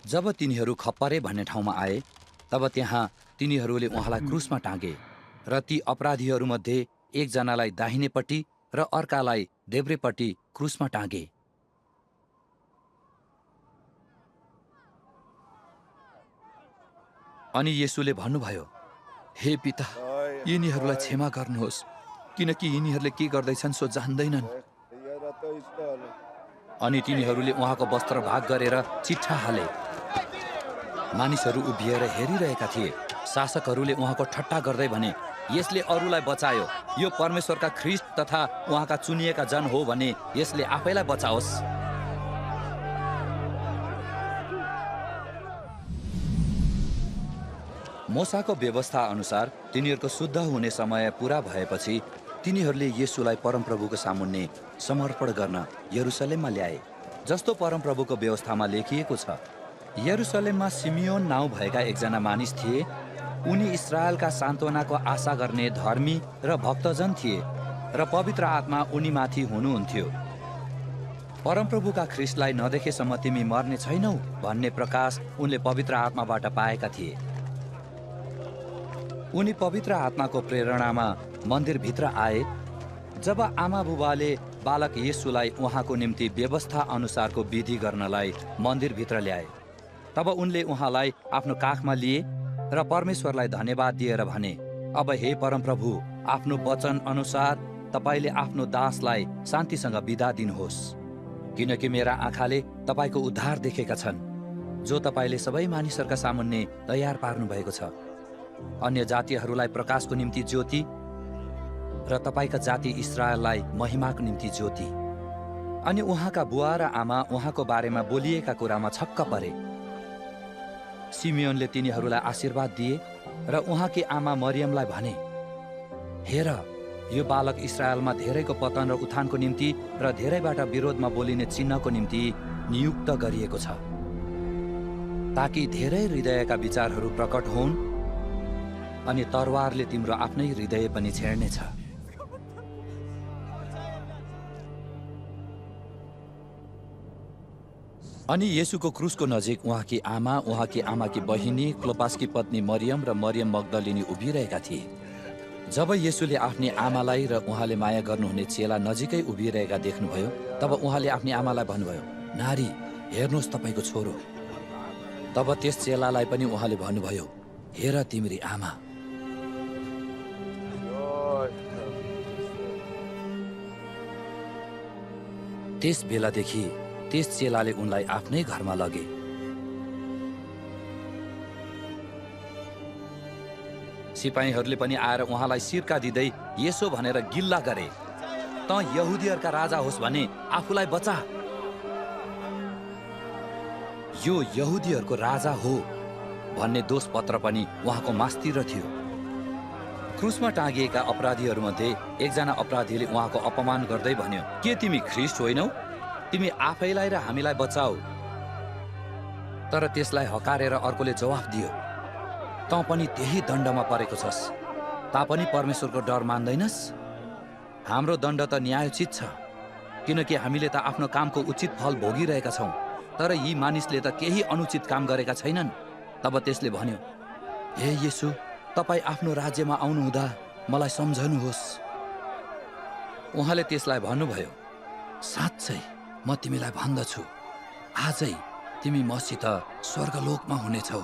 जब तिनीहरू खप्परे भन्ने ठाउँमा आए तब त्यहाँ तिनीहरूले उहाँलाई क्रुसमा टाँगे र ती अपराधीहरूमध्ये एकजनालाई दाहिनेपट्टि र अर्कालाई देब्रेपट्टि क्रुसमा टाँगे। अनि येशूले भन्नुभयो, हे पिता, यिनीहरूलाई क्षमा गर्नुहोस्, किनकि यिनीहरूले के गर्दैछन् सो जान्दैनन्। अनि तिनीहरूले उहाँको वस्त्र भाग गरेर चिट्ठा हाले। मानिसहरू उभिएर हेरिरहेका थिए। शासकहरूले उहाँको ठट्टा गर्दै भने, यसले अरूलाई बचायो, यो परमेश्वरका ख्रिस्ट तथा उहाँका चुनिएका जन हो भने यसले आफैलाई बचाओस्। मोसाको व्यवस्था अनुसार तिनीहरूको शुद्ध हुने समय पूरा भएपछि तिनीहरूले येशूलाई परमप्रभुको सामुन्ने समर्पण गर्न यरुसलेममा ल्याए, जस्तो परमप्रभुको व्यवस्थामा लेखिएको छ। यरुसलेममा सिमियोन नाउँ भएका एकजना मानिस थिए। उनी इस्राएलका सान्त्वनाको आशा गर्ने धर्मी र भक्तजन थिए र पवित्र आत्मा उनीमाथि हुनुहुन्थ्यो। परमप्रभुका ख्रिस्टलाई नदेखेसम्म तिमी मर्ने छैनौ भन्ने प्रकाश उनले पवित्र आत्माबाट पाएका थिए। उनी पवित्र आत्माको प्रेरणामा मन्दिरभित्र आए। जब आमा बुबाले बालक येशूलाई उहाँको निम्ति व्यवस्था अनुसारको विधि गर्नलाई मन्दिरभित्र ल्याए, तब उनले उहाँलाई आफ्नो काखमा लिए र परमेश्वरलाई धन्यवाद दिएर भने, अब हे परमप्रभु, आफ्नो वचन अनुसार तपाईँले आफ्नो दासलाई शान्तिसँग बिदा दिनुहोस्, किनकि मेरा आँखाले तपाईँको उद्धार देखेका छन्, जो तपाईँले सबै मानिसहरूका सामुन्ने तयार पार्नु भएको छ, अन्य जातिहरूलाई प्रकाशको निम्ति ज्योति र तपाईँका जाति इस्राएललाई महिमाको निम्ति ज्योति। अनि उहाँका बुवा र आमा उहाँको बारेमा बोलिएका कुरामा छक्क परे। सिमियोनले तिनीहरूलाई आशीर्वाद दिए र उहाँकी आमा मरियमलाई भने, हेर, यो बालक इस्राएलमा धेरैको पतन र उत्थानको निम्ति र धेरैबाट विरोधमा बोलिने चिन्हको निम्ति नियुक्त गरिएको छ, ताकि धेरै हृदयका विचारहरू प्रकट हुन् अनि तरवारले तिम्रो आफ्नै हृदय पनि छेड्नेछ। अनि येशूको क्रुसको नजिक उहाँकी आमाकी बहिनी, क्लोपासकी पत्नी मरियम र मरियम मग्दलिनी उभिरहेका थिए। जब येशूले आफ्नी आमालाई र उहाँले माया गर्नुहुने चेला नजिकै उभिरहेका देख्नुभयो, तब उहाँले आफ्नी आमालाई भन्नुभयो, नारी, हेर्नुहोस् तपाईँको छोरो। तब त्यस चेलालाई पनि उहाँले भन्नुभयो, हेर तिम्री आमा। त्यस बेलादेखि त्यस चेलाले उनलाई आफ्नै घरमा लगे। सिपाहीहरूले पनि आएर उहाँलाई सिरका दिँदै यसो भनेर गिल्ला गरे, त यहुदीहरूका राजा होस् भने आफूलाई बचा, यो यहुदीहरूको राजा हो भन्ने दोष पत्र पनि उहाँको मास्तिर थियो। क्रुसमा टाँगिएका अपराधीहरूमध्ये एकजना अपराधीले उहाँको अपमान गर्दै भन्यो, के तिमी ख्रिस्ट होइनौ? तिमी आफैलाई र हामीलाई बचाऊ। तर त्यसलाई हकारेर अर्कोले जवाफ दियो, तँ पनि त्यही दण्डमा परेको छस्, तापनि परमेश्वरको डर मान्दैनस्? हाम्रो दण्ड त न्यायोचित छ, किनकि हामीले त आफ्नो कामको उचित फल भोगिरहेका छौँ, तर यी मानिसले त केही अनुचित काम गरेका छैनन्। तब त्यसले भन्यो, हे येशू, तपाईँ आफ्नो राज्यमा आउनुहुँदा मलाई सम्झनुहोस्। उहाँले त्यसलाई भन्नुभयो, साँच्चै म तिमीलाई भन्दछु, आजै तिमी मसित स्वर्गलोकमा हुनेछौ।